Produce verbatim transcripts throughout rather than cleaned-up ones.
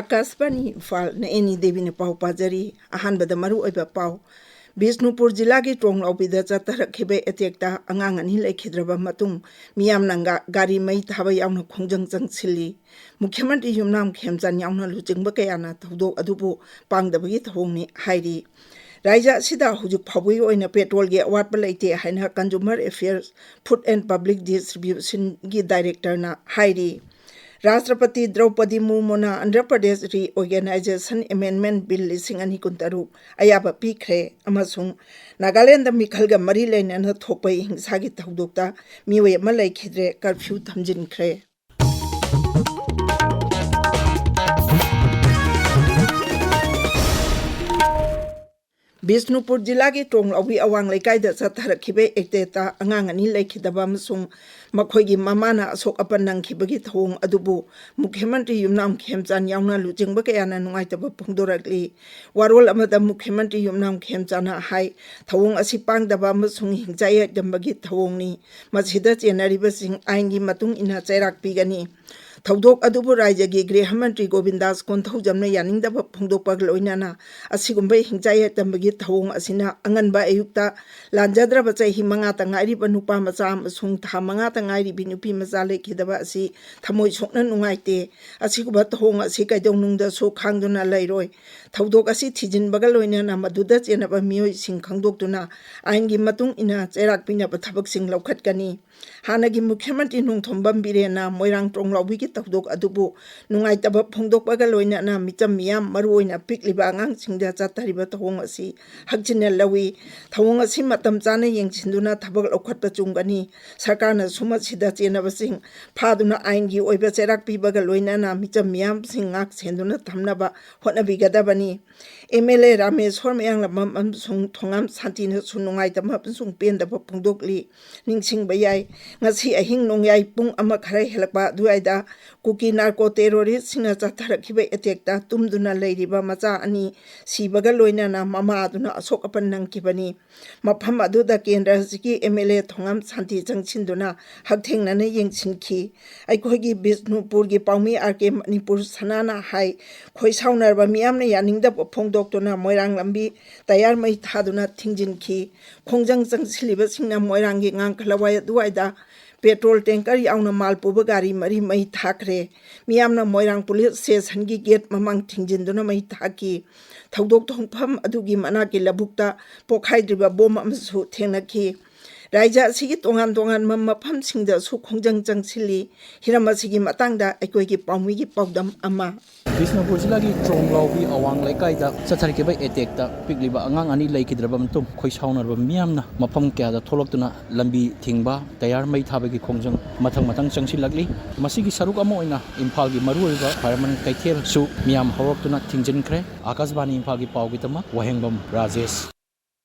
ꯑꯀꯥꯁꯕꯥꯅꯤ ꯏꯝꯐꯥꯜ, ꯅ ꯑꯦꯅꯤ ꯗꯦꯕꯤꯅ ꯄꯥꯎ ꯄꯥꯖꯔꯤ꯫ ꯑꯍꯥꯟꯕꯗ ꯃꯔꯨꯑꯣꯏꯕ ꯄꯥꯎ꯫ ꯕꯤꯁꯅꯨꯄꯨꯔ ꯖꯤꯂꯥꯒꯤ ꯇ꯭ꯔꯣꯡꯂꯥꯎꯕꯤꯗ ꯆꯠꯊꯔꯛꯈꯤꯕ ꯑꯦꯇꯦꯛꯇ ꯑꯉꯥꯡ ꯑꯅꯤ ꯂꯩꯈꯤꯗ꯭ꯔꯕ ꯃꯇꯨꯡ ꯃꯤꯌꯥꯝꯅ ꯒꯥ-, ꯒꯥꯔꯤ ꯃꯩ ꯊꯥꯕ ꯌꯥꯎꯅ ꯈꯣꯡꯖꯪ ꯆꯪꯁꯤꯜꯂꯤ꯫ ꯃꯨꯈ꯭ꯌ ꯃꯟꯇ꯭ꯔꯤ ꯌꯨꯝꯅꯥꯝ ꯈꯦꯝꯆꯥꯟ ꯌꯥꯎꯅ ꯂꯨꯆꯤꯡꯕ ꯀꯌꯥꯅ ꯊꯧꯗꯣꯛ ꯑꯗꯨꯕꯨ ꯄꯥꯡꯗꯕꯒꯤ ꯊꯧꯑꯣꯡꯅꯤ ꯍꯥꯏꯔꯤ꯫ ꯔꯥꯖ꯭ꯌ ꯑꯁꯤꯗ ꯍꯧꯖꯤꯛ ꯐꯥꯎꯕꯒꯤ ꯑꯣꯏꯅ ꯄꯦꯇ꯭ꯔꯣꯜꯒꯤ ꯑꯋꯥꯠꯄ ꯂꯩꯇꯦ ꯍꯥꯏꯅ Consumer Affairs, Food and Public Distributionꯒꯤ ꯗꯥꯏꯔꯦꯛꯇꯔꯅ ꯍꯥꯏꯔꯤ꯫ ꯔꯥꯁꯇ꯭ꯔꯄꯇꯤ ꯗ꯭ꯔꯧꯄꯗꯤ ꯃꯨꯔꯃꯨꯅ Andhra Pradesh Reorganisation Amendment Bill ꯂꯤꯁꯤꯡ ꯑꯅꯤ ꯀꯨꯟꯇꯔꯨꯛ ꯑꯌꯥꯕ ꯄꯤꯈ꯭ꯔꯦ ꯑꯃꯁꯨꯡ ꯅꯥꯒꯥꯂꯦꯟꯗ ꯃꯤꯈꯜꯒ ꯃꯔꯤ ꯂꯩꯅꯅ ꯊꯣꯛꯄ ꯍꯤꯡꯁꯥꯒꯤ ꯊꯧꯗꯣꯛꯇ ꯃꯤꯑꯣꯏ ꯑꯃ ꯂꯩꯈꯤꯗ꯭ꯔꯦ, ꯀꯔꯐ꯭ꯌꯨ ꯊꯝꯖꯤꯟꯈ꯭ꯔꯦ꯫ ꯕꯤꯁꯅꯨꯄꯨꯔ ꯖꯤꯂꯥꯒꯤ ꯇ꯭ꯔꯣꯡꯂꯥꯎꯕꯤ ꯑꯋꯥꯡ ꯂꯩꯀꯥꯏꯗ ꯆꯠꯊꯔꯛꯈꯤꯕ ꯑꯦꯇꯦꯛꯇ ꯑꯉꯥꯡ ꯑꯅꯤ ꯂꯩꯈꯤꯗꯕ ꯑꯃꯁꯨꯡ ꯃꯈꯣꯏꯒꯤ ꯃꯃꯥꯅ ꯑꯁꯣꯛ ꯑꯄꯟ ꯅꯪꯈꯤꯕꯒꯤ ꯊꯧꯑꯣꯡ ꯑꯗꯨꯕꯨ ꯃꯨꯈ꯭ꯌ ꯃꯟꯇ꯭ꯔꯤ ꯌꯨꯝꯅꯥꯝ ꯈꯦꯝꯆꯥꯟ ꯌꯥꯎꯅ ꯂꯨꯆꯤꯡꯕ ꯀꯌꯥꯅ ꯅꯨꯡꯉꯥꯏꯇꯕ ꯐꯣꯡꯗꯣꯔꯛꯂꯤ꯫ ꯋꯥꯔꯣꯜ ꯑꯃꯗ ꯃꯨꯈ꯭ꯌ ꯃꯟꯇ꯭ꯔꯤ ꯌꯨꯝꯅꯥꯝ ꯈꯦꯝꯆꯥꯟꯅ ꯍꯥꯏ, ꯊꯧꯑꯣꯡ ꯑꯁꯤ ꯄꯥꯡꯗꯕ ꯑꯃꯁꯨꯡ ꯍꯤꯡꯆꯥꯏ ꯌꯥꯏꯗꯝꯕꯒꯤ ꯊꯧꯑꯣꯡꯅꯤ꯫ ꯃꯁꯤꯗ ꯆꯦꯟꯅꯔꯤꯕꯁꯤꯡ ꯑꯥꯏꯟꯒꯤ ꯃꯇꯨꯡ ꯏꯟꯅ ꯆꯩꯔꯥꯛ ꯄꯤꯒꯅꯤ꯫ ꯊꯧꯗꯣꯛ ꯑꯗꯨꯕꯨ ꯔꯥꯖ꯭ꯌꯒꯤ ꯒ꯭ꯔꯤꯍ ꯃꯟꯇ꯭ꯔꯤ ꯒꯣꯕꯤꯟꯗꯥꯁ ꯀꯣꯟꯊꯧꯖꯝꯅ ꯌꯥꯅꯤꯡꯗꯕ ꯐꯣꯡꯗꯣꯛꯄꯒ ꯂꯣꯏꯅꯅ ꯑꯁꯤꯒꯨꯝꯕ ꯍꯤꯡꯆꯥꯏ ꯌꯥꯏꯗꯝꯕꯒꯤ ꯊꯧꯑꯣꯡ ꯑꯁꯤꯅ ꯑꯉꯟꯕ ꯑꯌꯨꯛꯇ ꯂꯥꯟꯖꯗ꯭ꯔꯕ ꯆꯍꯤ ꯃꯉꯥꯇ ꯉꯥꯏꯔꯤꯕ ꯅꯨꯄꯥ ꯃꯆꯥ ꯑꯃꯁꯨꯡ ꯊꯥ ꯃꯉꯥꯇ ꯉꯥꯏꯔꯤꯕꯤ ꯅꯨꯄꯤ ꯃꯆꯥ ꯂꯩꯈꯤꯗꯕ ꯑꯁꯤ ꯊꯃꯣꯏ ꯁꯣꯛꯅ ꯅꯨꯡꯉꯥꯏꯇꯦ꯫ ꯑꯁꯤꯒꯨꯝꯕ ꯊꯧꯑꯣꯡ ꯑꯁꯤ ꯀꯩꯗꯧꯅꯨꯡꯗꯁꯨ ꯈꯥꯡꯗꯨꯅ ꯂꯩꯔꯣꯏ꯫ ꯊꯧꯗꯣꯛ ꯑꯁꯤ ꯊꯤꯖꯤꯟꯕꯒ ꯂꯣꯏꯅꯅ ꯃꯗꯨꯗ ꯆꯦꯟꯅꯕ ꯃꯤꯑꯣꯏꯁꯤꯡ ꯈꯪꯗꯣꯛꯇꯨꯅ ꯑꯥꯏꯟꯒꯤ ꯃꯇꯨꯡ ꯏꯟꯅ ꯆꯩꯔꯥꯛ ꯄꯤꯅꯕ ꯊꯕꯛꯁꯤꯡ ꯂꯧꯈꯠꯀꯅꯤ꯫ ꯍꯥꯟꯅꯒꯤ ꯃꯨꯈ꯭ꯌ ꯃꯟꯇ꯭ꯔꯤ ꯅꯣꯡꯊꯣꯝꯕꯝ ꯕꯤꯔꯦꯟꯅ ꯃꯣꯏꯔꯥꯡ ꯇ꯭ꯔꯣꯡꯂꯥꯎꯕꯤꯒꯤ ꯊꯧꯗꯣꯛ ꯑꯗꯨꯕꯨ ꯅꯨꯡꯉꯥꯏꯇꯕ ꯐꯣꯡꯗꯣꯛꯄꯒ ꯂꯣꯏꯅꯅ ꯃꯤꯆꯝ ꯃꯤꯌꯥꯝ, ꯃꯔꯨꯑꯣꯏꯅ ꯄꯤꯛꯂꯤꯕ ꯑꯉꯥꯡꯁꯤꯡꯗ ꯆꯠꯊꯔꯤꯕ ꯊꯧꯑꯣꯡ ꯑꯁꯤ ꯍꯛꯆꯤꯟꯅ ꯂꯧꯏ꯫ ꯊꯧꯑꯣꯡ ꯑꯁꯤ ꯃꯇꯝ ꯆꯥꯅ ꯌꯦꯡꯁꯤꯟꯗꯨꯅ ꯊꯕꯛ ꯂꯧꯈꯠꯄ ꯆꯨꯝꯒꯅꯤ꯫ ꯁꯔꯀꯥꯔꯅꯁꯨ ꯃꯁꯤꯗ ꯆꯦꯟꯅꯕꯁꯤꯡ ꯐꯥꯗꯨꯅ ꯑꯥꯏꯟꯒꯤ ꯑꯣꯏꯕ ꯆꯩꯔꯥꯛ ꯄꯤꯕꯒ ꯂꯣꯏꯅꯅ ꯃꯤꯆꯝ ꯃꯤꯌꯥꯝꯁꯤꯡ ꯉꯥꯛ ꯁꯦꯟꯗꯨꯅ ꯊꯝꯅꯕ ꯍꯣꯠꯅꯕꯤꯒꯗꯕꯅꯤ꯫ ꯑꯦꯝ ꯑꯦꯜ ꯑꯦ ꯔꯥꯃꯦꯁꯣꯔ ꯃꯌꯥꯡꯂꯝꯕꯝ ꯑꯃꯁꯨꯡ ꯊꯣꯉꯥꯝ ꯁꯥꯟꯇꯤꯅꯁꯨ ꯅꯨꯡꯉꯥꯏꯇꯕ ꯑꯃꯁꯨꯡ ꯄꯦꯟꯗꯕ ꯐꯣꯡꯗꯣꯛꯂꯤ꯫ ꯅꯤꯡꯁꯤꯡꯕ ꯌꯥꯏ, ꯉꯁꯤ ꯑꯍꯤꯡ ꯅꯣꯡꯌꯥꯏ ꯄꯨꯡ ꯑꯃ ꯈꯔ ꯍꯦꯜꯂꯛꯄ ꯑꯗꯨꯋꯥꯏꯗ ꯀꯨꯀꯤ ꯅꯥꯔꯀꯣ ꯇꯦꯔꯣꯔꯤꯁꯁꯤꯡꯅ ꯆꯠꯊꯔꯛꯈꯤꯕ ꯑꯦꯇꯦꯛꯇ ꯇꯨꯝꯗꯨꯅ ꯂꯩꯔꯤꯕ ꯃꯆꯥ ꯑꯅꯤ ꯁꯤꯕꯒ ꯂꯣꯏꯅꯅ ꯃꯃꯥ ꯑꯗꯨꯅ ꯑꯁꯣꯛ ꯑꯄꯟ ꯅꯪꯈꯤꯕꯅꯤ꯫ ꯃꯐꯝ ꯑꯗꯨꯗ ꯀꯦꯟꯗ꯭ꯔ ꯑꯁꯤꯒꯤ ꯑꯦꯝ ꯑꯦꯜ ꯑꯦ ꯊꯣꯉꯥꯝ ꯁꯥꯟꯇꯤ ꯆꯪꯁꯤꯟꯗꯨꯅ ꯍꯛꯊꯦꯡꯅꯅ ꯌꯦꯡꯁꯤꯟꯈꯤ꯫ ꯑꯩꯈꯣꯏꯒꯤ ꯕꯤꯁꯅꯨꯄꯨꯔꯒꯤ ꯄꯥꯎꯃꯤ ꯑꯥꯔ ꯀꯦ ꯃꯅꯤꯄꯨꯔ ꯁꯅꯥꯅ ꯍꯥꯏ, ꯈꯣꯏ ꯁꯥꯎꯅꯔꯕ ꯃꯤꯌꯥꯝꯅ ꯌꯥꯅꯤꯡꯗꯕ ꯐꯣꯡꯗꯣꯛꯇꯨꯅ ꯃꯣꯏꯔꯥꯡ ꯂꯝꯕꯤ ꯇꯌꯥꯔ ꯃꯩ ꯊꯥꯗꯨꯅ ꯊꯤꯡꯖꯤꯟꯈꯤ꯫ ꯈꯣꯡꯖꯪ ꯆꯪꯁꯤꯜꯂꯤꯕꯁꯤꯡꯅ ꯃꯣꯏꯔꯥꯡꯒꯤ ꯉꯥꯡꯈꯂꯋꯥꯏ ꯑꯗꯨꯋꯥꯏꯗ ꯄꯦꯇ꯭ꯔꯣꯜ ꯇꯦꯡꯀꯔ ꯌꯥꯎꯅ ꯃꯥꯜ ꯄꯨꯕ ꯒꯥꯔꯤ ꯃꯔꯤ ꯃꯩ ꯊꯥꯈ꯭ꯔꯦ꯫ ꯃꯤꯌꯥꯝꯅ ꯃꯣꯏꯔꯥꯡ ꯄꯨꯂꯤꯁ ꯁ꯭ꯇꯦꯁꯟꯒꯤ ꯒꯦꯠ ꯃꯃꯥꯡ ꯊꯤꯡꯖꯤꯟꯗꯨꯅ ꯃꯩ ꯊꯥꯈꯤ꯫ ꯊꯧꯗꯣꯛ ꯊꯣꯛꯐꯝ ꯑꯗꯨꯒꯤ ꯃꯅꯥꯛꯀꯤ ꯂꯧꯕꯨꯛꯇ ꯄꯣꯈꯥꯏꯗ꯭ꯔꯤꯕ ꯕꯣꯝ ꯑꯃꯁꯨ ꯊꯦꯡꯅꯈꯤ꯫ ꯔꯥꯏꯖ ꯑꯁꯤꯒꯤ ꯇꯣꯉꯥꯟ ꯇꯣꯉꯥꯟꯕ ꯃꯐꯝꯁꯤꯡꯗꯁꯨ ꯈꯣꯡꯖꯪ ꯆꯪꯁꯤꯜꯂꯤ꯫ ꯍꯤꯔꯝ ꯑꯁꯤꯒꯤ ꯃꯇꯥꯡꯗ ꯑꯩꯈꯣꯏꯒꯤ ꯄꯥꯎꯃꯤꯒꯤ ꯄꯥꯎꯗꯝ ꯑꯃ꯫ ꯕꯤꯁꯅꯨꯄꯨꯔ ꯖꯤꯂꯥꯒꯤ ꯇ꯭ꯔꯣꯡꯂꯥꯎꯕꯤ ꯑꯋꯥꯡ ꯂꯩꯀꯥꯏꯗ ꯆꯠꯊꯔꯛꯈꯤꯕ ꯑꯦꯇꯦꯛꯇ ꯄꯤꯛꯂꯤꯕ ꯑꯉꯥꯡ ꯑꯅꯤ ꯂꯩꯈꯤꯗ꯭ꯔꯕ ꯃꯇꯨꯡ, ꯈꯣꯏ ꯁꯥꯎꯅꯔꯕ ꯃꯤꯌꯥꯝꯅ ꯃꯐꯝ ꯀꯌꯥꯗ ꯊꯣꯛꯂꯛꯇꯨꯅ ꯂꯝꯕꯤ ꯊꯤꯡꯕ, ꯇꯌꯥꯔ ꯃꯩ ꯊꯥꯕꯒꯤ ꯈꯣꯡꯖꯪ ꯃꯊꯪ ꯃꯊꯪ ꯆꯪꯁꯤꯜꯂꯛꯂꯤ꯫ ꯃꯁꯤꯒꯤ ꯁꯔꯨꯛ ꯑꯃ ꯑꯣꯏꯅ ꯏꯝꯐꯥꯜꯒꯤ ꯃꯔꯨꯑꯣꯏꯕ ꯈ꯭ꯋꯥꯏꯔꯝꯕꯟ ꯀꯩꯊꯦꯜꯁꯨ ꯃꯤꯌꯥꯝ ꯍꯧꯔꯛꯇꯨꯅ ꯊꯤꯡꯖꯤꯟꯈ꯭ꯔꯦ꯫ ꯑꯥꯀꯥꯁꯕꯥꯅꯤ ꯏꯝꯐꯥꯜꯒꯤ ꯄꯥꯎꯒꯤꯗꯃꯛ ꯋꯥꯍꯦꯡꯕꯝ ꯔꯥꯖꯦꯁ꯫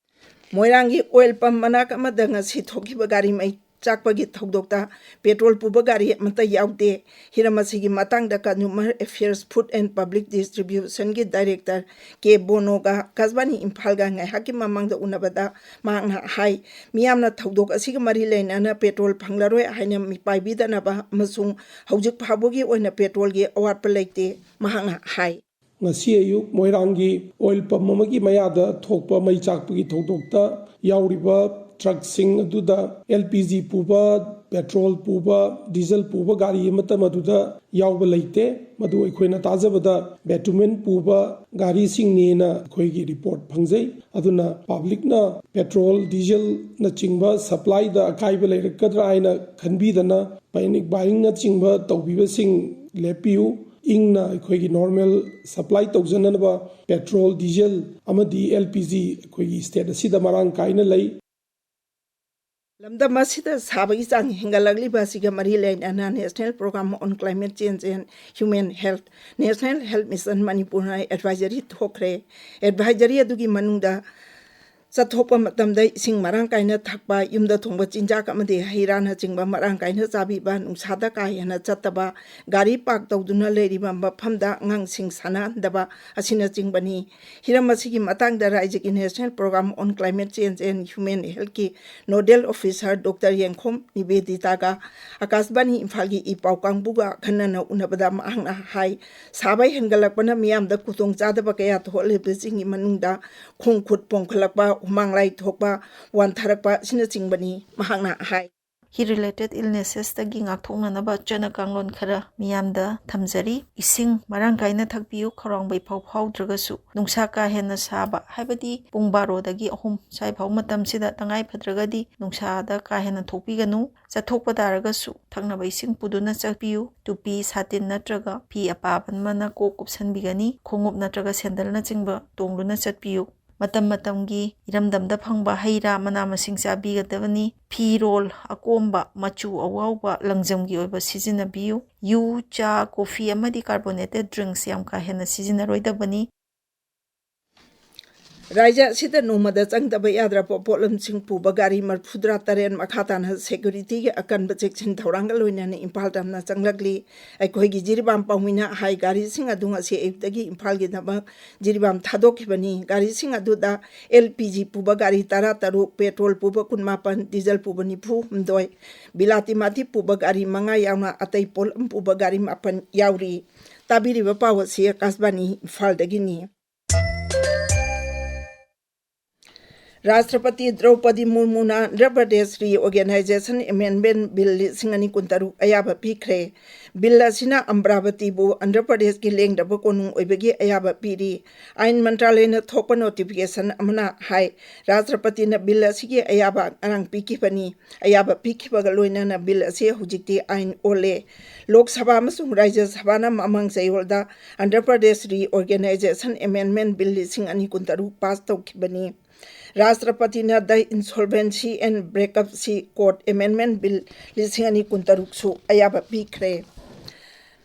ꯃꯣꯏꯔꯥꯡꯒꯤ ꯑꯣꯏꯜ ꯄꯝ ꯃꯅꯥꯛ ꯑꯃꯗ ꯉꯁꯤ ꯊꯣꯛꯈꯤꯕ ꯒꯥꯔꯤ ꯃꯩ ꯆꯥꯛꯄꯒꯤ ꯊꯧꯗꯣꯛꯇ ꯄꯦꯇ꯭ꯔꯣꯜ ꯄꯨꯕ ꯒꯥꯔꯤ ꯑꯃꯠꯇ ꯌꯥꯎꯗꯦ꯫ ꯍꯤꯔꯝ ꯑꯁꯤꯒꯤ ꯃꯇꯥꯡꯗ Consumer Affairs, Food and Public Distribution ꯒꯤ ꯗꯥꯏꯔꯦꯛꯇꯔ ꯀꯦ ꯕꯣꯅꯣꯒ ꯑꯥꯀꯥꯁꯕꯥꯅꯤ ꯏꯝꯐꯥꯜꯒ ꯉꯥꯏꯍꯥꯛꯀꯤ ꯃꯃꯥꯡꯗ ꯎꯅꯕꯗ ꯃꯍꯥꯛꯅ ꯍꯥꯏ, ꯃꯤꯌꯥꯝꯅ ꯊꯧꯗꯣꯛ ꯑꯁꯤꯒ ꯃꯔꯤ ꯂꯩꯅꯅ ꯄꯦꯇ꯭ꯔꯣꯜ ꯐꯪꯂꯔꯣꯏ ꯍꯥꯏꯅ ꯃꯤꯄꯥꯏꯕꯤꯗꯅꯕ ꯑꯃꯁꯨꯡ ꯍꯧꯖꯤꯛ ꯐꯥꯎꯕꯒꯤ ꯑꯣꯏꯅ ꯄꯦꯇ꯭ꯔꯣꯜꯒꯤ ꯑꯋꯥꯠꯄ ꯂꯩꯇꯦ꯫ ꯃꯍꯥꯛꯅ ꯍꯥꯏ꯫ ꯉꯁꯤ ꯑꯌꯨꯛ ꯃꯣꯏꯔꯥꯡꯒꯤ ꯑꯣꯏꯜ ꯄꯝ ꯑꯃꯒꯤ ꯃꯌꯥꯗ ꯊꯣꯛꯄ ꯃꯩ ꯆꯥꯛꯄꯒꯤ ꯊꯧꯗꯣꯛꯇ ꯌꯥꯎꯔꯤꯕ ꯇ꯭ꯔꯛꯁꯤꯡ ꯑꯗꯨꯗ ꯑꯦꯜ ꯄꯤ ꯖꯤ ꯄꯨꯕ, ꯄꯦꯇ꯭ꯔꯣꯜ ꯄꯨꯕ, ꯗꯤꯖꯜ ꯄꯨꯕ ꯒꯥꯔꯤ ꯑꯃꯠꯇ ꯃꯗꯨꯗ ꯌꯥꯎꯕ ꯂꯩꯇꯦ꯫ ꯃꯗꯨ ꯑꯩꯈꯣꯏꯅ ꯇꯥꯖꯕꯗ ꯕꯦꯇꯨꯃꯦꯟ ꯄꯨꯕ ꯒꯥꯔꯤꯁꯤꯡꯅꯦꯅ ꯑꯩꯈꯣꯏꯒꯤ ꯔꯤꯄꯣꯔꯠ ꯐꯪꯖꯩ꯫ ꯑꯗꯨꯅ ꯄꯕ꯭ꯂꯤꯛꯅ ꯄꯦꯇ꯭ꯔꯣꯜ, ꯗꯤꯖꯜꯅꯆꯤꯡꯕ ꯁꯄ꯭ꯂꯥꯏꯗ ꯑꯀꯥꯏꯕ ꯂꯩꯔꯛꯀꯗ꯭ꯔꯥ ꯍꯥꯏꯅ ꯈꯟꯕꯤꯗꯅ ꯄꯦꯅꯤꯛ ꯕꯥꯏꯌꯤꯡꯅꯆꯤꯡꯕ ꯇꯧꯕꯤꯕꯁꯤꯡ ꯂꯦꯞꯄꯤꯌꯨ꯫ ꯏꯪꯅ ꯑꯩꯈꯣꯏꯒꯤ ꯅꯣꯔꯃꯦꯜ ꯁꯄ꯭ꯂꯥꯏ ꯇꯧꯖꯅꯅꯕ ꯄꯦꯇ꯭ꯔꯣꯜ, ꯗꯤꯖꯜ ꯑꯃꯗꯤ ꯑꯦꯜ ꯄꯤ ꯖꯤ ꯑꯩꯈꯣꯏꯒꯤ ꯁ꯭ꯇꯦꯠ ꯑꯁꯤꯗ ꯃꯔꯥꯡ ꯀꯥꯏꯅ ꯂꯩ꯫ ꯂꯝꯗꯝ ꯑꯁꯤꯗ ꯁꯥꯕꯒꯤ ꯆꯥꯡ ꯍꯦꯟꯒꯠꯂꯛꯂꯤꯕ ꯑꯁꯤꯒ ꯃꯔꯤ ꯂꯩꯅꯅ National Program on Climate Change and Human Health, National Health Mission ꯃꯅꯤꯄꯨꯔꯅ advisory ꯊꯣꯛꯈ꯭ꯔꯦ꯫ Advisory ꯑꯗꯨꯒꯤ ꯃꯅꯨꯡꯗ ꯆꯠꯊꯣꯛꯄ ꯃꯇꯝꯗ ꯏꯁꯤꯡ ꯃꯔꯥꯡ ꯀꯥꯏꯅ ꯊꯛꯄ, ꯌꯨꯝꯗ ꯊꯣꯡꯕ ꯆꯤꯟꯖꯥꯛ ꯑꯃꯗꯤ ꯍꯩ ꯔꯥꯅꯆꯤꯡꯕ ꯃꯔꯥꯡ ꯀꯥꯏꯅ ꯆꯥꯕꯤꯕ, ꯅꯨꯡꯁꯥꯗ ꯀꯥ ꯍꯦꯟꯅ ꯆꯠꯇꯕ, ꯒꯥꯔꯤ ꯄꯥꯔꯛ ꯇꯧꯗꯨꯅ ꯂꯩꯔꯤꯕ ꯃꯐꯝꯗ ꯑꯉꯥꯡꯁꯤꯡ ꯁꯥꯟꯅꯍꯟꯗꯕ ꯑꯁꯤꯅꯆꯤꯡꯕꯅꯤ꯫ ꯍꯤꯔꯝ ꯑꯁꯤꯒꯤ ꯃꯇꯥꯡꯗ ꯔꯥꯏꯖꯒꯤ National Program on Climate Change and Human Healthꯀꯤ Nodal Officer Doctor ꯌꯦꯡꯈꯣꯝ ꯅꯤꯕꯦꯗꯤꯇꯥꯒ ꯑꯀꯥꯁꯕꯥꯅꯤ ꯏꯝꯐꯥꯜꯒꯤ ꯏ ꯄꯥꯎ ꯀꯥꯡꯕꯨꯒ ꯑꯈꯟꯅꯅ ꯎꯅꯕꯗ ꯃꯍꯥꯛꯅ ꯍꯥꯏ, ꯁꯥꯕ ꯍꯦꯟꯒꯠꯂꯛꯄꯅ ꯃꯤꯌꯥꯝꯗ ꯈꯨꯗꯣꯡꯆꯥꯗꯕ ꯀꯌꯥ ꯊꯣꯛꯍꯜꯂꯤꯕꯁꯤꯡꯒꯤ ꯃꯅꯨꯡꯗ ꯈꯣꯡ ꯈꯨꯠ ꯄꯣꯝꯈꯠꯂꯛꯄ, ꯍꯨꯃꯥꯡ ꯂꯥꯏ ꯊꯣꯛꯄ, ꯋꯥꯟꯊꯔꯛꯄ ꯑꯁꯤꯅꯆꯤꯡꯕꯅꯤ꯫ ꯃꯍꯥꯛꯅ ꯍꯥꯏ꯫ Heat related illnessꯇꯒꯤ ꯉꯥꯛꯊꯣꯛꯅꯅꯕ ꯆꯠꯅ ꯀꯥꯡꯂꯣꯟ ꯈꯔ ꯃꯤꯌꯥꯝꯗ ꯊꯝꯖꯔꯤ꯫ ꯏꯁꯤꯡ ꯃꯔꯥꯡ ꯀꯥꯏꯅ ꯊꯛꯄꯤꯌꯨ, ꯈꯧꯔꯥꯡꯕ ꯏꯐꯥꯎ ꯐꯥꯎꯗ꯭ꯔꯒꯁꯨ꯫ ꯅꯨꯡꯁꯥ ꯀꯥ ꯍꯦꯟꯅ ꯁꯥꯕ, ꯍꯥꯏꯕꯗꯤ ꯄꯨꯡ ꯕꯥꯔꯣꯗꯒꯤ ꯑꯍꯨꯝ ꯁ꯭ꯋꯥꯏ ꯐꯥꯎ ꯃꯇꯝꯁꯤꯗ ꯇꯉꯥꯏ ꯐꯗ꯭ꯔꯒꯗꯤ ꯅꯨꯡꯁꯥꯗ ꯀꯥ ꯍꯦꯟꯅ ꯊꯣꯛꯄꯤꯒꯅꯨ꯫ ꯆꯠꯊꯣꯛꯄ ꯇꯥꯔꯒꯁꯨ ꯊꯛꯅꯕ ꯏꯁꯤꯡ ꯄꯨꯗꯨꯅ ꯆꯠꯄꯤꯌꯨ꯫ ꯇꯨꯄꯤ, ꯁꯥꯇꯤꯟ ꯅꯠꯇ꯭ꯔꯒ ꯐꯤ ꯑꯄꯥꯕ ꯑꯃꯅ ꯀꯣꯛ ꯀꯨꯞꯁꯟꯕꯤꯒꯅꯤ꯫ ꯈꯣꯡꯎꯞ ꯅꯠꯇ꯭ꯔꯒ ꯁꯦꯟꯗꯜꯅꯆꯤꯡꯕ ꯇꯣꯡꯗꯨꯅ ꯆꯠꯄꯤꯌꯨ꯫ ꯃꯇꯝ ꯃꯇꯝꯒꯤ ꯏꯔꯝꯗꯝꯗ ꯐꯪꯕ ꯍꯩ ꯔꯥ, ꯃꯅꯥ ꯃꯁꯤꯡ ꯆꯥꯕꯤꯒꯗꯕꯅꯤ꯫ ꯐꯤꯔꯣꯜ ꯑꯀꯣꯝꯕ, ꯃꯆꯨ ꯑꯋꯥꯎꯕ, ꯂꯪꯖꯝꯒꯤ ꯑꯣꯏꯕ ꯁꯤꯖꯤꯟꯅꯕꯤꯌꯨ꯫ ꯌꯨ, ꯆꯥ, ꯀꯣꯐꯤ ꯑꯃꯗꯤ carbonated drinks ꯌꯥꯝ ꯀꯥ ꯍꯦꯟꯅ ꯁꯤꯖꯤꯟꯅꯔꯣꯏꯗꯕꯅꯤ꯫ ꯔꯥꯏꯖ ꯑꯁꯤꯗ ꯅꯣꯡꯃꯗ ꯆꯪꯗꯕ ꯌꯥꯗ꯭ꯔꯕ ꯄꯣꯠꯂꯝꯁꯤꯡ ꯄꯨꯕ ꯒꯥꯔꯤ ꯃꯔꯤꯐꯨꯇꯔꯥ ꯇꯔꯦꯠ ꯃꯈꯥ ꯇꯥꯅ securityꯒꯤ ꯑꯀꯟꯕ ꯆꯦꯛꯁꯤꯟ ꯊꯧꯔꯥꯡꯒ ꯂꯣꯏꯅꯅ ꯏꯝꯐꯥꯜ ꯇꯝꯅ ꯆꯪꯂꯛꯂꯤ꯫ ꯑꯩꯈꯣꯏꯒꯤ ꯖꯤꯔꯤꯕꯥꯝ ꯄꯥꯎꯃꯤꯅ ꯍꯥꯏ, ꯒꯥꯔꯤꯁꯤꯡ ꯑꯗꯨ ꯉꯁꯤ ꯑꯌꯨꯛꯇꯒꯤ ꯏꯝꯐꯥꯜꯒꯤꯗꯃꯛ ꯖꯤꯔꯤꯕꯥꯝ ꯊꯥꯗꯣꯛꯈꯤꯕꯅꯤ꯫ ꯒꯥꯔꯤꯁꯤꯡ ꯑꯗꯨꯗ LPG ꯄꯨꯕ ꯒꯥꯔꯤ ꯇꯔꯥꯇꯔꯨꯛ, petrol ꯄꯨꯕ ꯀꯨꯟꯃꯥꯄꯟ, diesel ꯄꯨꯕ ꯅꯤꯐꯨꯍꯨꯝꯗꯣꯏ, ꯕꯤꯂꯥꯇꯤ ꯃꯥꯇꯤ ꯄꯨꯕ ꯒꯥꯔꯤ ꯃꯉꯥ ꯌꯥꯎꯅ ꯑꯇꯩ ꯄꯣꯠꯂꯝ ꯄꯨꯕ ꯒꯥꯔꯤ ꯃꯥꯄꯟ ꯌꯥꯎꯔꯤ꯫ ꯇꯥꯕꯤꯔꯤꯕ ꯄꯥꯎ ꯑꯁꯤ ꯑꯀꯥꯁꯕꯥꯅꯤ ꯏꯝꯐꯥꯜꯗꯒꯤꯅꯤ꯫ ꯔꯥꯁꯇ꯭ꯔꯄꯇꯤ ꯗ꯭ꯔꯧꯄꯗꯤ ꯃꯨꯔꯃꯨꯅ Andhra Pradesh Reorganization Amendment Bill ꯂꯤꯁꯤꯡ ꯑꯅꯤ ꯀꯨꯟꯇꯔꯨꯛ ꯑꯌꯥꯕ ꯄꯤꯈ꯭ꯔꯦ꯫ Bill ꯑꯁꯤꯅ ꯑꯝꯕ꯭ꯔꯥꯕꯇꯤꯕꯨ ꯑꯟꯙ꯭ꯔ ꯄ꯭ꯔꯗꯦꯁꯀꯤ ꯂꯦꯡꯗꯕ ꯀꯣꯅꯨꯡ ꯑꯣꯏꯕꯒꯤ ꯑꯌꯥꯕ ꯄꯤꯔꯤ꯫ ꯑꯥꯏꯟ ꯃꯟꯇ꯭ꯔꯥꯂꯌꯅ ꯊꯣꯛꯄ notification ꯑꯃꯅ ꯍꯥꯏ, ꯔꯥꯁꯇ꯭ꯔꯄꯇꯤꯅ Bill ꯑꯁꯤꯒꯤ ꯑꯌꯥꯕ ꯉꯔꯥꯡ ꯄꯤꯈꯤꯕꯅꯤ꯫ ꯑꯌꯥꯕ ꯄꯤꯈꯤꯕꯒ ꯂꯣꯏꯅꯅ Bill ꯑꯁꯤ ꯍꯧꯖꯤꯛꯇꯤ ꯑꯥꯏꯟ ꯑꯣꯜꯂꯦ꯫ ꯂꯣꯛ ꯁꯚꯥ ꯑꯃꯁꯨꯡ ꯔꯥꯖ꯭ꯌ ꯁꯚꯥꯅ ꯃꯃꯥꯡ ꯆꯌꯣꯜꯗ Andhra Pradesh Reorganization Amendment Bill ꯂꯤꯁꯤꯡ ꯑꯅꯤ ꯀꯨꯟꯇꯔꯨꯛ pass ꯇꯧꯈꯤꯕꯅꯤ꯫ ꯔꯥꯁꯇ꯭ꯔꯄꯇꯤꯅ The Insolvency and Bankruptcy Code Amendment Bill ꯂꯤꯁꯤꯡ ꯑꯅꯤ ꯀꯨꯟꯇꯔꯨꯛꯁꯨ ꯑꯌꯥꯕ ꯄꯤꯈ꯭ꯔꯦ꯫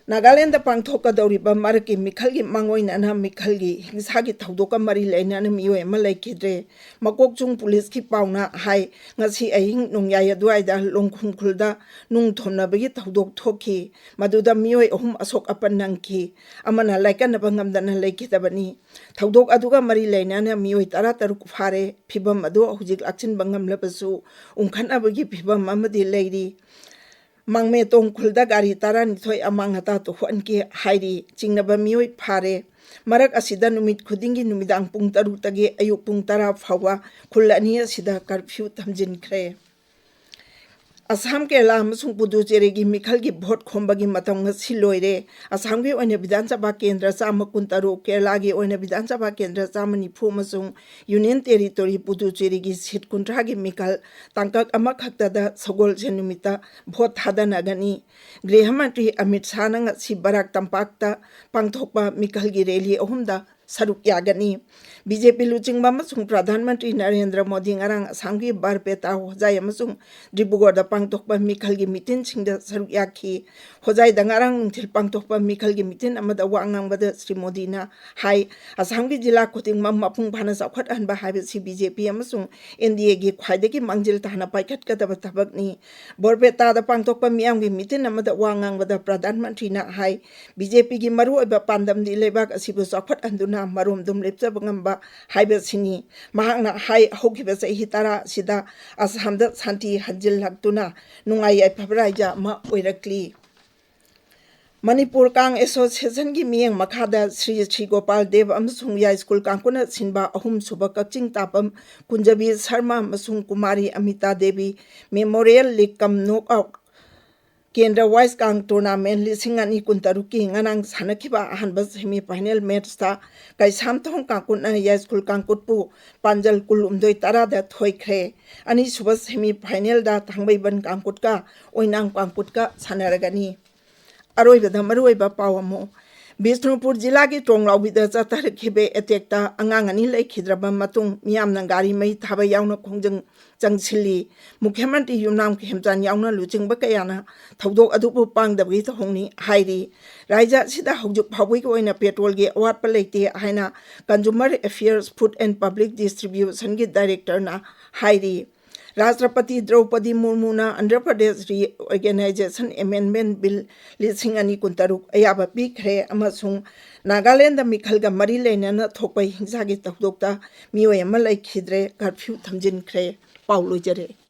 ꯅꯥꯒꯥꯂꯦꯟꯗ ꯄꯥꯡꯊꯣꯛꯀꯗꯧꯔꯤꯕ ꯃꯔꯛꯀꯤ ꯃꯤꯈꯜꯒꯤ ꯃꯥꯡꯑꯣꯏꯅꯅ ꯃꯤꯈꯜꯒꯤ ꯍꯤꯡꯁꯥꯒꯤ ꯊꯧꯗꯣꯛꯀ ꯃꯔꯤ ꯂꯩꯅꯅ ꯃꯤꯑꯣꯏ ꯑꯃ ꯂꯩꯈꯤꯗ꯭ꯔꯦ꯫ ꯃꯀꯣꯛꯆꯨꯡ ꯄꯨꯂꯤꯁꯀꯤ ꯄꯥꯎꯅ ꯍꯥꯏ, ꯉꯁꯤ ꯑꯍꯤꯡ ꯅꯣꯡꯌꯥꯏ ꯑꯗꯨꯋꯥꯏꯗ ꯂꯣꯡꯈꯨꯝ ꯈꯨꯜꯗ ꯅꯨꯡ ꯊꯣꯝꯅꯕꯒꯤ ꯊꯧꯗꯣꯛ ꯊꯣꯛꯈꯤ꯫ ꯃꯗꯨꯗ ꯃꯤꯑꯣꯏ ꯑꯍꯨꯝ ꯑꯁꯣꯛ ꯑꯄꯟ ꯅꯪꯈꯤ, ꯑꯃꯅ ꯂꯥꯏꯀꯠꯅꯕ ꯉꯝꯗꯅ ꯂꯩꯈꯤꯗꯕꯅꯤ꯫ ꯊꯧꯗꯣꯛ ꯑꯗꯨꯒ ꯃꯔꯤ ꯂꯩꯅꯅ ꯃꯤꯑꯣꯏ ꯇꯔꯥꯇꯔꯨꯛ ꯐꯥꯔꯦ꯫ ꯐꯤꯚꯝ ꯑꯗꯨ ꯍꯧꯖꯤꯛ ꯂꯥꯛꯁꯤꯟꯕ ꯉꯝꯂꯕꯁꯨ, ꯎꯪꯈꯠꯅꯕꯒꯤ ꯐꯤꯚꯝ ꯑꯃꯗꯤ ꯂꯩꯔꯤ꯫ ꯃꯥꯡꯃꯦꯇꯣꯡ ꯈꯨꯜꯗ ꯒꯥꯔꯤ ꯇꯔꯥꯅꯤꯊꯣꯏ ꯑꯃꯥꯡ ꯑꯇꯥ ꯊꯣꯛꯍꯟꯈꯤ ꯍꯥꯏꯔꯤ꯫ ꯆꯤꯡꯅꯕ ꯃꯤꯑꯣꯏ ꯐꯥꯔꯦ꯫ ꯃꯔꯛ ꯑꯁꯤꯗ ꯅꯨꯃꯤꯠ ꯈꯨꯗꯤꯡꯒꯤ ꯅꯨꯃꯤꯗꯥꯡ ꯄꯨꯡ ꯇꯔꯨꯛꯇꯒꯤ ꯑꯌꯨꯛ ꯄꯨꯡ ꯇꯔꯥ ꯐꯥꯎꯕ ꯈꯨꯜ ꯑꯅꯤ ꯑꯁꯤꯗ ꯀꯔꯐ꯭ꯌꯨ ꯊꯝꯖꯤꯟꯈ꯭ꯔꯦ꯫ ꯑꯁꯥꯝ, ꯀꯦꯔꯂꯥ ꯑꯃꯁꯨꯡ ꯄꯨꯗꯨꯆꯦꯔꯤꯒꯤ ꯃꯤꯈꯜꯒꯤ ꯚꯣꯠ ꯈꯣꯝꯕꯒꯤ ꯃꯇꯝ ꯉꯁꯤ ꯂꯣꯏꯔꯦ꯫ ꯑꯁꯥꯝꯒꯤ ꯑꯣꯏꯅ ꯕꯤꯙꯥꯟ ꯁꯚꯥ ꯀꯦꯟꯗ꯭ꯔ ꯆꯥꯝꯃ ꯀꯨꯟꯇꯔꯨꯛ, ꯀꯦꯔꯂꯥꯒꯤ ꯑꯣꯏꯅ ꯕꯤꯙꯥꯟ ꯁꯚꯥ ꯀꯦꯟꯗ꯭ꯔ ꯆꯥꯝꯃ ꯅꯤꯐꯨ ꯑꯃꯁꯨꯡ ꯌꯨꯅꯤꯌꯟ ꯇꯦꯔꯤꯇꯣꯔꯤ ꯄꯨꯗꯨꯆꯦꯔꯤꯒꯤ ꯁꯤꯠ ꯀꯨꯟꯊ꯭ꯔꯥꯒꯤ ꯃꯤꯈꯜ ꯇꯥꯡꯀꯛ ꯑꯃꯈꯛꯇꯗ ꯁꯒꯣꯜꯁꯦꯟ ꯅꯨꯃꯤꯠꯇ ꯚꯣꯠ ꯊꯥꯗꯅꯒꯅꯤ꯫ ꯒ꯭ꯔꯤꯍ ꯃꯟꯇ꯭ꯔꯤ ꯑꯃꯤꯠ ꯁꯥꯍꯅ ꯉꯁꯤ ꯕꯔꯥꯛ ꯇꯝꯄꯥꯛꯇ ꯄꯥꯡꯊꯣꯛꯄ ꯃꯤꯈꯜꯒꯤ ꯔꯦꯂꯤ ꯑꯍꯨꯝꯗ ꯁꯔꯨꯛ ꯌꯥꯒꯅꯤ꯫ ꯕꯤ ꯖꯦ ꯄꯤ ꯂꯨꯆꯤꯡꯕ ꯑꯃꯁꯨꯡ ꯄ꯭ꯔꯙꯥꯟ ꯃꯟꯇ꯭ꯔꯤ ꯅꯔꯦꯟꯗ꯭ꯔ ꯃꯣꯗꯤ ꯉꯔꯥꯡ ꯑꯁꯥꯝꯒꯤ ꯕꯔꯄꯦꯇꯥ, ꯍꯣꯖꯥꯏ ꯑꯃꯁꯨꯡ ꯗꯤꯕ꯭ꯔꯨꯒꯔꯗ ꯄꯥꯡꯊꯣꯛꯄ ꯃꯤꯈꯜꯒꯤ ꯃꯤꯇꯤꯟꯁꯤꯡꯗ ꯁꯔꯨꯛ ꯌꯥꯈꯤ꯫ ꯍꯣꯖꯥꯏꯗ ꯉꯔꯥꯡ ꯅꯨꯡꯊꯤꯜ ꯄꯥꯡꯊꯣꯛꯄ ꯃꯤꯈꯜꯒꯤ ꯃꯤꯇꯤꯟ ꯑꯃꯗ ꯋꯥ ꯉꯥꯡꯕꯗ ꯁ꯭ꯔꯤ ꯃꯣꯗꯤꯅ ꯍꯥꯏ, ꯑꯁꯥꯝꯒꯤ ꯖꯤꯂꯥ ꯈꯨꯗꯤꯡꯃꯛ ꯃꯄꯨꯡ ꯐꯥꯅ ꯆꯥꯎꯈꯠꯍꯟꯕ ꯍꯥꯏꯕꯁꯤ ꯕꯤ ꯖꯦ ꯄꯤ ꯑꯃꯁꯨꯡ ꯑꯦꯟ ꯗꯤ ꯑꯦꯒꯤ ꯈ꯭ꯋꯥꯏꯗꯒꯤ ꯃꯥꯡꯖꯤꯜ ꯇꯥꯅ ꯄꯥꯏꯈꯠꯀꯗꯕ ꯊꯕꯛꯅꯤ꯫ ꯕꯣꯔꯄꯦꯇꯥꯗ ꯄꯥꯡꯊꯣꯛꯄ ꯃꯤꯌꯥꯝꯒꯤ ꯃꯤꯇꯤꯟ ꯑꯃꯗ ꯋꯥ ꯉꯥꯡꯕꯗ ꯄ꯭ꯔꯙꯥꯟ ꯃꯟꯇ꯭ꯔꯤꯅ ꯍꯥꯏ, ꯕꯤ ꯖꯦ ꯄꯤꯒꯤ ꯃꯔꯨꯑꯣꯏꯕ ꯄꯥꯟꯗꯝꯗꯤ ꯂꯩꯕꯥꯛ ꯑꯁꯤꯕꯨ ꯆꯥꯎꯈꯠꯍꯟꯗꯨꯅ ꯃꯔꯣꯝꯗꯣꯝ ꯂꯦꯞꯆꯕ ꯉꯝꯕ ꯍꯥꯏꯕꯁꯤꯅꯤ꯫ ꯃꯍꯥꯛꯅ ꯍꯥꯏ, ꯍꯧꯈꯤꯕ ꯆꯍꯤ ꯇꯔꯥ ꯑꯁꯤꯗ ꯑꯁꯥꯝꯗ ꯁꯥꯟꯇꯤ ꯍꯟꯖꯤꯜꯂꯛꯇꯨꯅ ꯅꯨꯡꯉꯥꯏ ꯌꯥꯏꯐꯕ ꯔꯥꯏꯖ꯭ꯌ ꯑꯃ ꯑꯣꯏꯔꯛꯂꯤ꯫ ꯃꯅꯤꯄꯨꯔ ꯀꯥꯡ ꯑꯦꯁꯣꯁꯤꯌꯦꯁꯟꯒꯤ ꯃꯤꯠꯌꯦꯡ ꯃꯈꯥꯗ ꯁ꯭ꯔꯤ ꯁ꯭ꯔꯤ ꯒꯣꯄꯥꯜ ꯗꯦꯕ ꯑꯃꯁꯨꯡ ꯌꯥꯏꯁ꯭ꯀꯨꯜ ꯀꯥꯡꯀꯨꯠꯅ ꯁꯤꯟꯕ ꯑꯍꯨꯝꯁꯨꯕ ꯀꯛꯆꯤꯡ ꯇꯥꯐꯝ ꯀꯨꯟꯖꯕꯤ ꯁꯔꯃ ꯑꯃꯁꯨꯡ ꯀꯨꯃꯥꯔꯤ ꯑꯃꯤꯇꯥ ꯗꯦꯕꯤ ꯃꯦꯃꯣꯔꯤꯌꯦꯜ ꯂꯤꯒ ꯀꯝ ꯅꯣꯛ ꯑꯥꯎꯠ ꯀꯦꯟꯗ꯭ꯔ ꯋꯥꯏꯁ ꯀꯥꯡ ꯇꯣꯔꯅꯥꯃꯦꯟ ꯂꯤꯁꯤꯡ ꯑꯅꯤ ꯀꯨꯟꯇꯔꯨꯛꯀꯤ ꯉꯔꯥꯡ ꯁꯥꯟꯅꯈꯤꯕ ꯑꯍꯥꯟꯕ ꯁꯦꯃꯤ ꯐꯥꯏꯅꯦꯜ ꯃꯦꯠꯆꯇ ꯀꯩꯁꯥꯝꯊꯣꯡ ꯀꯥꯡꯀꯨꯠꯅ ꯌꯥꯏꯁ꯭ꯀꯨꯜ ꯀꯥꯡꯀꯨꯠꯄꯨ ꯄꯥꯟꯖꯜ ꯀꯨꯟꯍꯨꯝꯗꯣꯏ ꯇꯔꯥꯗ ꯊꯣꯏꯈ꯭ꯔꯦ꯫ ꯑꯅꯤꯁꯨꯕ ꯁꯦꯃꯤ ꯐꯥꯏꯅꯦꯜꯗ ꯊꯥꯡꯃꯩꯕꯟ ꯀꯥꯡꯀꯨꯠꯀ ꯑꯣꯏꯅꯥꯝ ꯀꯥꯡꯀꯨꯠꯀ ꯁꯥꯟꯅꯔꯒꯅꯤ꯫ ꯑꯔꯣꯏꯕꯗ ꯃꯔꯨꯑꯣꯏꯕ ꯄꯥꯎ ꯑꯃꯨꯛ꯫ ꯕꯤꯁꯅꯨꯄꯨꯔ ꯖꯤꯂꯥꯒꯤ ꯇ꯭ꯔꯣꯡꯂꯥꯎꯕꯤꯗ ꯆꯠꯊꯔꯛꯈꯤꯕ ꯑꯦꯇꯦꯛꯇ ꯑꯉꯥꯡ ꯑꯅꯤ ꯂꯩꯈꯤꯗ꯭ꯔꯕ ꯃꯇꯨꯡ ꯃꯤꯌꯥꯝꯅ ꯒꯥꯔꯤ ꯃꯩ ꯊꯥꯕ ꯌꯥꯎꯅ ꯈꯣꯡꯖꯪ ꯆꯪꯁꯤꯜꯂꯤ꯫ ꯃꯨꯈ꯭ꯌ ꯃꯟꯇ꯭ꯔꯤ ꯌꯨꯝꯅꯥꯝ ꯈꯦꯝꯆꯥꯟ ꯌꯥꯎꯅ ꯂꯨꯆꯤꯡꯕ ꯀꯌꯥꯅ ꯊꯧꯗꯣꯛ ꯑꯗꯨꯕꯨ ꯄꯥꯡꯗꯕꯒꯤ ꯊꯧꯑꯣꯡꯅꯤ ꯍꯥꯏꯔꯤ꯫ ꯔꯥꯏꯖ꯭ꯌ ꯑꯁꯤꯗ ꯍꯧꯖꯤꯛ ꯐꯥꯎꯕꯒꯤ ꯑꯣꯏꯅ ꯄꯦꯇ꯭ꯔꯣꯜꯒꯤ ꯑꯋꯥꯠꯄ ꯂꯩꯇꯦ ꯍꯥꯏꯅ Consumer Affairs, Food and Public Distributionꯒꯤ ꯗꯥꯏꯔꯦꯛꯇꯔꯅ ꯍꯥꯏꯔꯤ꯫ ꯔꯥꯁꯇ꯭ꯔꯄꯇꯤ ꯗ꯭ꯔꯧꯄꯗꯤ ꯃꯨꯔꯃꯨꯅ Andhra Pradesh Reorganisation Amendment Bill ꯂꯤꯁꯤꯡ ꯑꯅꯤ ꯀꯨꯟꯇꯔꯨꯛ ꯑꯌꯥꯕ ꯄꯤꯈ꯭ꯔꯦ ꯑꯃꯁꯨꯡ ꯅꯥꯒꯥꯂꯦꯟꯗ ꯃꯤꯈꯜꯒ ꯃꯔꯤ ꯂꯩꯅꯅ ꯊꯣꯛꯄ ꯍꯤꯡꯁꯥꯒꯤ ꯊꯧꯗꯣꯛꯇ ꯃꯤꯑꯣꯏ ꯑꯃ ꯂꯩꯈꯤꯗ꯭ꯔꯦ, ꯀꯔꯐ꯭ꯌꯨ ꯊꯝꯖꯤꯟꯈ꯭ꯔꯦ꯫ ꯄꯥꯎ ꯂꯣꯏꯖꯔꯦ꯫